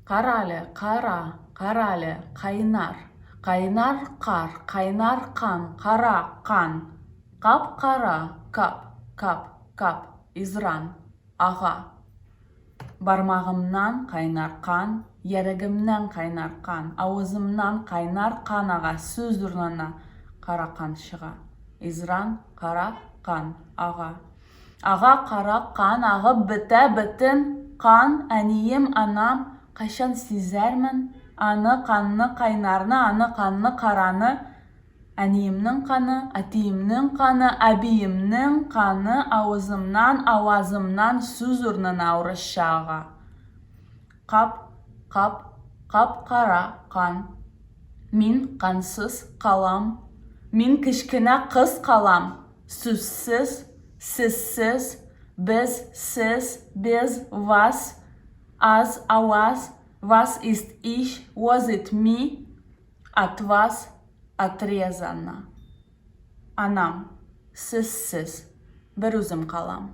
Карале, кара, карале, кайнар. Кайнар кар, кайнар кан, кара кан. Кап-кара, кап, кап, кап, изран, ага. Бармагымнан кайнар кан, йәрәгемнән кайнар кан, авызымнан кайнар кан ага, сүз урынына кара кан чыга. Изран, кара кан, ага. Ага кара кан агып бетә бөтен кан, әнием, анам, кайчан сизәрмен аны, канны, кайнарны, аны, канны, караны, Әниемнең каны, әтиемнең каны, әбиемнең каны авызымнан, авазымнан сүз урынына урысча ага. Кап, кап, кап-кара кан. Мин кансыз калам. Мин кечкенә кыз калам. Сүзсез, сезсез, без, сез, без, вас, аз, аваз, was ist ich, was it me, От вас отрезана. Анам, сезсез бер үзем калам.